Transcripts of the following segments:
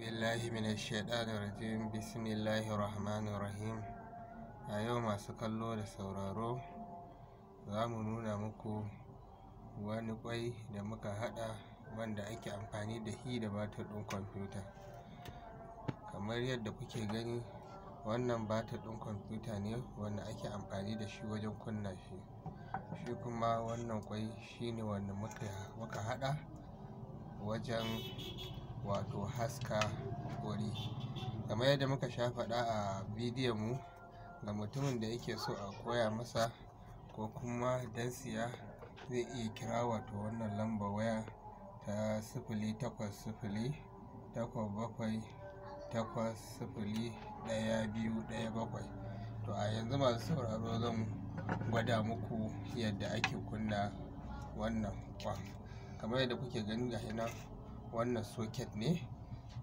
Billahi minash shaitanir rajim. Bismillahir rahmanir rahim. A yau masu kallo da sauraro, za mu nuna muku wani ƙwai da muka haɗa wanda ake amfani da shi da batir ɗin kwamfuta. Kamar yadda kuke gani, wannan batir ɗin kwamfuta ne wanda ake amfani da shi wajen kunna shi. Shi kuma wannan ƙwai shine wanda muka haɗa wajen wato haska wuri. Kamar yadda muka sha faɗa a bidiyon mu, ga mutumin da yake so a koya masa ko kuma don siya, zai iya kira wato wannan lambar waya ta 080 8 7 8 0 1 2 1 7. To a yanzu masu sauraro, zan gwada muku yadda ake kunna wannan ƙwan. Kamar yadda kuke gani, gashi nan, wannan socket ne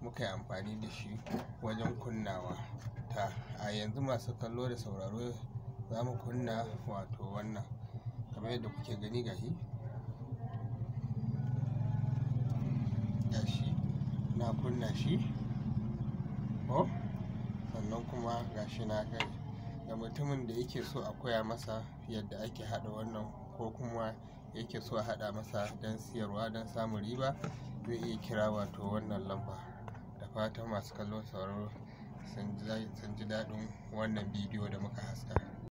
muka yi amfani da shi wajen kunnawa ta. A yanzu masu kallo da sauraro, za mu kunna wato wannan. Kamar yadda kuke gani, gashi gashi na kunna shi ko, sannan kuma gashi na kai. Ga mutumin da yake so a koya masa yadda ake haɗa wannan, ko kuma yake so a haɗa masa don siyarwa don samun riba, zai iya kira wato wannan lamba. Da fatan masu kallo sauraro sun ji daɗin wannan bidiyo da muka haska.